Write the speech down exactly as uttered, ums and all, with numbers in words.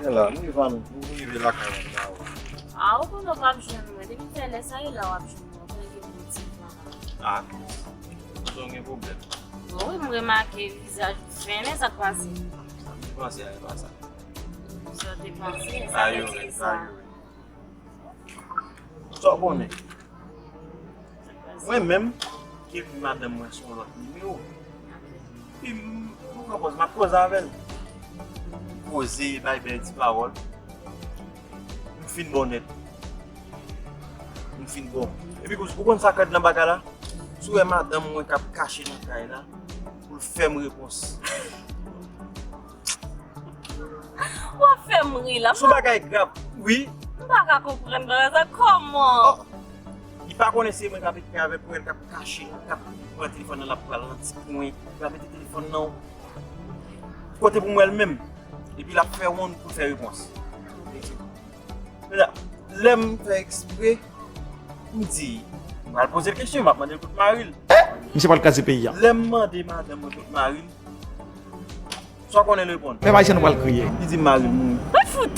Gen la, m rive an, m rive lakay mwen la. A, ou konnen w p ap jwenn mwen. Depi tèlè sa e la w ap jwenn mwen. Ou konnen gen bon ti van. A, ou gen pwoblèm. Bon, wi, m remake vizaj ou fennen, sa k pase? Sa m te panse a, e pa sa. Sa w te panse, sa vle di sa. Sa w konnen. Mwen menm, epi madanm mwen se yon lòt nimewo. Epi m, m pran pòz, m ap koze avè l. M koze, bay bèl ti pawòl. M fin bon nèt. M fin bon. Epi ou konn sa k rèd nan bagay la? Si w wè madanm mwen k ap kache nan kay la, pou l fè m repons. W ap fè m ri la. Se yon bagay grav, wi. M pa ka konprann bagay sa. Kòman? Oh. Li pa konnen se mwen k ap ekri avè l, pou wè l k ap kache, k ap pran telefòn nan, l ap pral nan ti kwen, l ap mete telefòn nan yon kote pou m wè l menm. Epi l ap fè wonn pou l fè repons. Lè, lè m fè ekspre, m di, m pral poze l kesyon, m ap mande l kot mari l. Misye pral kraze peyi a. Lè m mande madanm mwen kot mari l, sa w konnen l reponn? Pèp ayisyen nou pral kriye. Li di mari l mouri. Mwen fout!